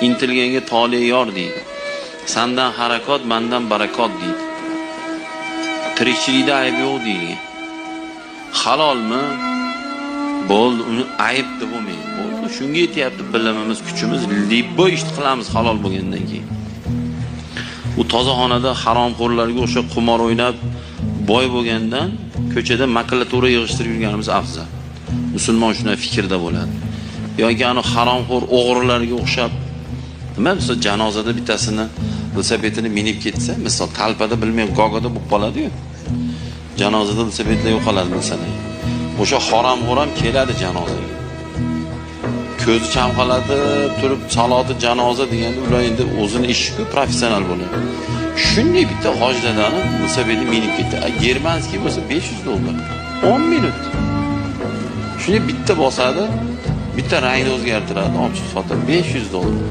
Intilganga tole yor deydi. Sandan harakot, mandan barakot deydi. Tirikchilikda ayb yo'q deyilgan. Halolmi? Bo'ldi, uni ayb deb bo'lmaydi. Bo'ldi, shunga yetyapti bilimimiz, kuchimiz, libbo ishni qilamiz halol bo'lgandan keyin. U toza xonada haromxo'rlarga o'xshab qumor o'ynab boy bo'lgandan ko'chada makulatura yig'ishtirib yurganimiz afzal. Musulmon shunday fikrda bo'ladi. Yoki ana haromxo'r o'g'rilarga o'xshab nima misol janozada bittasini velosipedini minib ketsa, misol talpada bilmay gogada bo'lib qoladi-yu. Janozada velosipedlar yo'qoladi masalan. O'sha haromxo'r ham keladi janozaga. Ko'zi chamqalatib turib saloti janoza deganda ular endi o'zini ishi-ku, professional bo'ladi. Shunday bitta hojdadani velosipedni minib ketdi. Germanskiy bo'lsa $500. 10 minut. Shunday bitta bosadi, bitta rangni o'zgartiradi, olib chiqib sotadi $500.